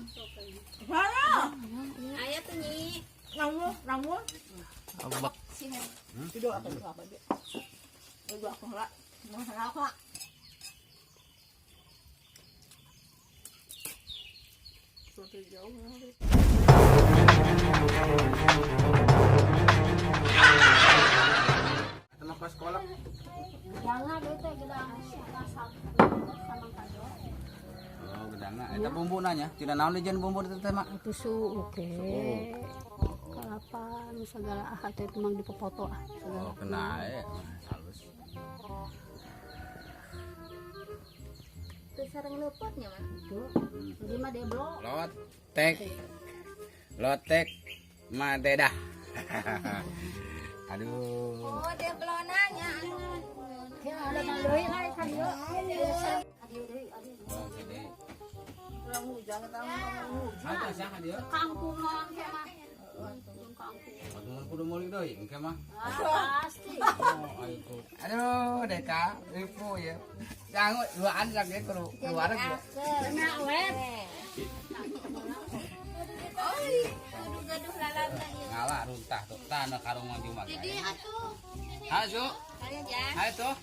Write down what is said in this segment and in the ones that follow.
Jang. Mana? Aya tuh nyi. Ramu, ramu. Abak. Tidur aku apa dia? Tidur aku lah. Mau apa? Suatu jauh. Teman ke sekolah. Jangan deh teh gedang sama kado. Oh, gedangna. Eta bumbu nanya. Tidak naon dijen bumbu itu teh, Mak. Itu su oke. Kelapa nu segala ah teh memang dipopoto ah. Oh, kena eh. Halus. Teu sareng leupotnya mah. Itu. Jadi mah deblok. Lotek. Lotek madedah. Aduh. Oh, deblonanya. Ya ada deui lah kan ieu. Adieu deui, adieu. Oh, gede. Ramu jangan tahu ramu. Satu sah dia. Kangkung naon teh mah. Kangkung. Aduh, kudu meuli deui engke mah. Ah, pasti. Oh, ayo. Aduh, Deka, ribu ya. Jangan duaan lagi kudu keluar lagi. Kena wet. Oh, kudu gaduh lalabna ieu. Ngalah runtah tuh tanah karung maju mah. Jadi atuh. Hayu, Kalian jang. hayu tuh.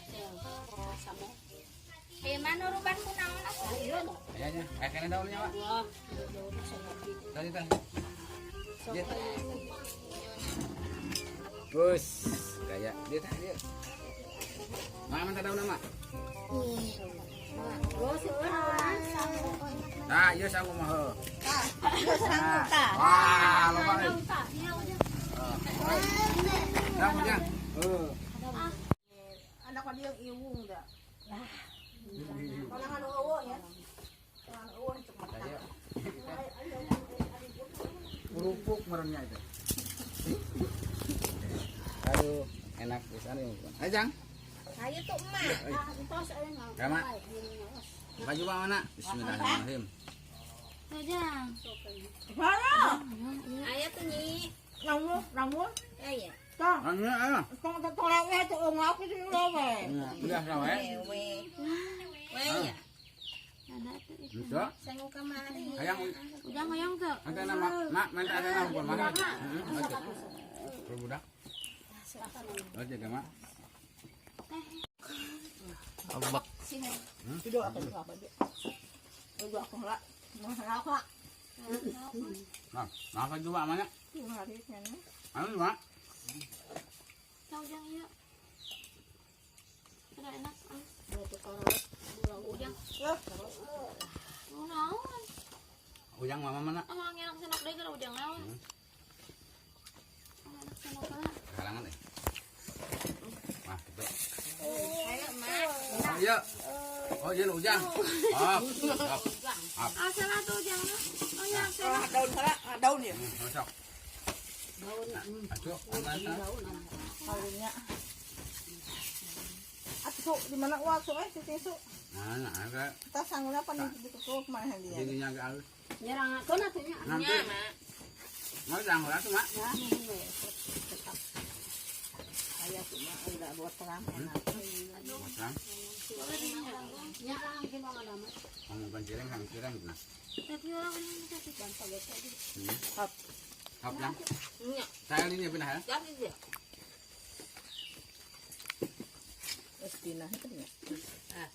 Sama. Ieu mah nuruban ku naon atuh? Iya. Ayo nya, kayak kene daunnya, Pak. Wah, jauh sama. Tadi teh. Dia. Bus, kayak dia teh dia. Mak minta daun mak. Oh, seueur naon? Nah, iya sangu mah heuh. Sangu tah. Wah, loba euy. Naon tah? Iya udah. Sangu jang. Heuh. Anak dia yang iwung dah. Kalau anu eueuh ya. Kalau eueuh cepat. Kayak kerupuk merenya itu. Aduh, enak pisan ya. Ayo, Jang. Ayo tuh emak. Ah, entos euy naon. Ya, Mak. Baju mana? Bismillahirrahmanirrahim. Tuh, Jang. Mana? Ayo tuh nyi. Ramu, ramu. Ayo. Tah, Ayo, ayo. tong tong lawe tuh ngap itu lawe. Udah sampai. Wewe. We ya. Ada tuh. Bisa. Sangu kamari. Hayang Ujang hayang teu. ada nama mak minta ada nama bukan mana? Heeh, budak. Oh, jaga mak. Abak. Tidur aku apa dia? Tidur aku lah. Mau apa? Nah, nah juga mana? Tuh hari ini. Anu mak. Tau ujang ieu. Ada enak ah. Ujang. Oh, naon? Ujang mama mana? Ah, ngenak senok deui gara ujang naon? Enak senok lah. Kalangan deh. Nah, gitu. Ayo emak. Oh iya. Oh iya ujang. Up. Up. Up. Ah, salah tuh ujang. Oh ya, Ah, daun salah, daun ya. Masuk. Daun. Aduh, mana? Daunnya. Atuh di mana waktu eh su. Mana ada Kita sanggulnya apa nih ditutup mana dia? ininya agak halus. Nyerang aku atuh nya. Nanti. Nya, Mak. Mau jangan atuh, Mak. Ya, tetap. Ayah cuma udah buat terang enak. Macam Nya lah mungkin mau ngadaman. ngomongkan cireng sama cireng gitu. Tapi orang ini tapi gampang gitu. Hap. Hap yang. Nya. Saya ini pindah ya. Jadi dia. Terus pindah itu ya. Ah.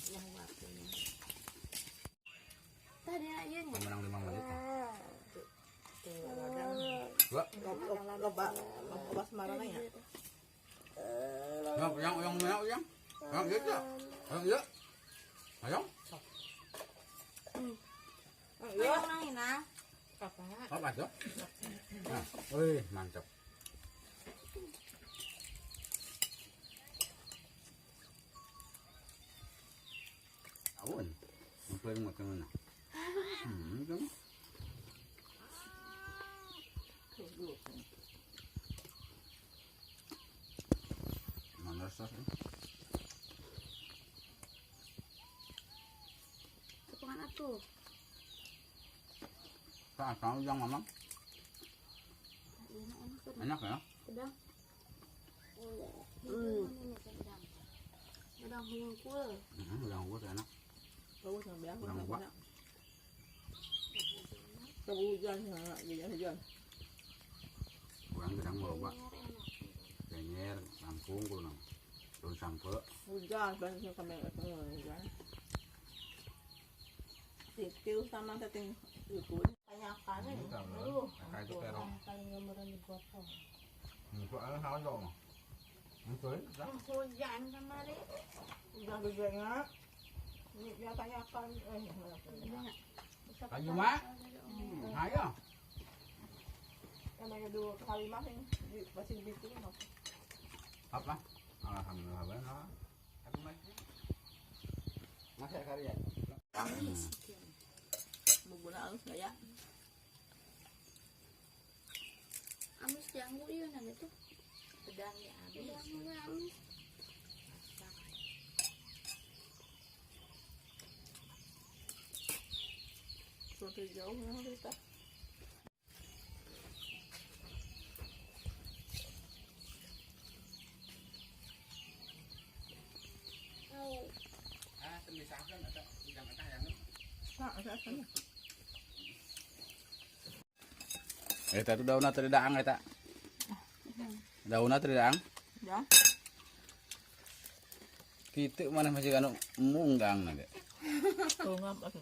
Yang waktunya. Tadi ieu nya. Menang 5 menit. Dua. Loba, loba Semarang ya. Yang yang yang yang yang. Yang iya. Yang iya. Ayo. Ayo nang ina. Apa aja? Nah, wih, mantap. Awon. Ngumpulin macam mana? Itu. Mana sih? Tepungan atuh. Tak tahu yang mama. Enak enak Enak ya? Pedang. Pedang hungkul. Udang gue enak. Bagus nggak bilang. Kurang kuat. Hujan, hujan. Kurang gedang loba. Genyer, langkung kudu. Daun sampe. Hujan, banyak kami hujan. Titil sama teting itu. Banyakan. Kayak itu terong. Paling gambaran digotong. Soalnya hawa dong. Hujan kemarin. Hujan hujannya. Ini tanyakan. Kayu mah? Ayo. Namanya dua kali mah masih bikin apa? Alhamdulillah. Aku masih. Masih karya. Bubur halus nggak ya? Amis janggu iya nanti tuh. Pedang ya amis. Janggunya amis. Suatu jauh memang kita. Eta tuh daunna teu daang eta. Daunna teu daang. Ya. Kitu mana masih kanu embung daang ge. Tuh ngap atuh.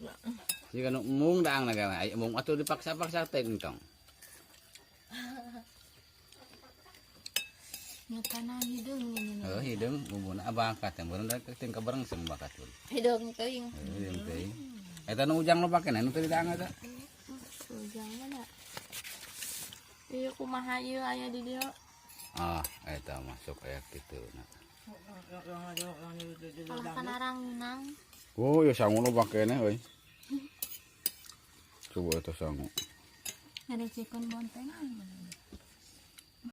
Jika nu embung daang ge, aya embung atuh dipaksa-paksa teh entong. Nyekana hideung ini. Heuh hideung bumbuna bakat teh meureun rek teh kabareng sem bakat tuh. Hideung teuing. Hideung teuing. Eta nu ujang lo pake nu teu daang eta. Ujang mana? Iya kumaha ieu aya di dieu. Ah, eta masuk aya kitu na. Kalah kana ranginang. Oh, ya sangu lo pakene euy. Coba eta sangu. Ngarecekeun bontengan.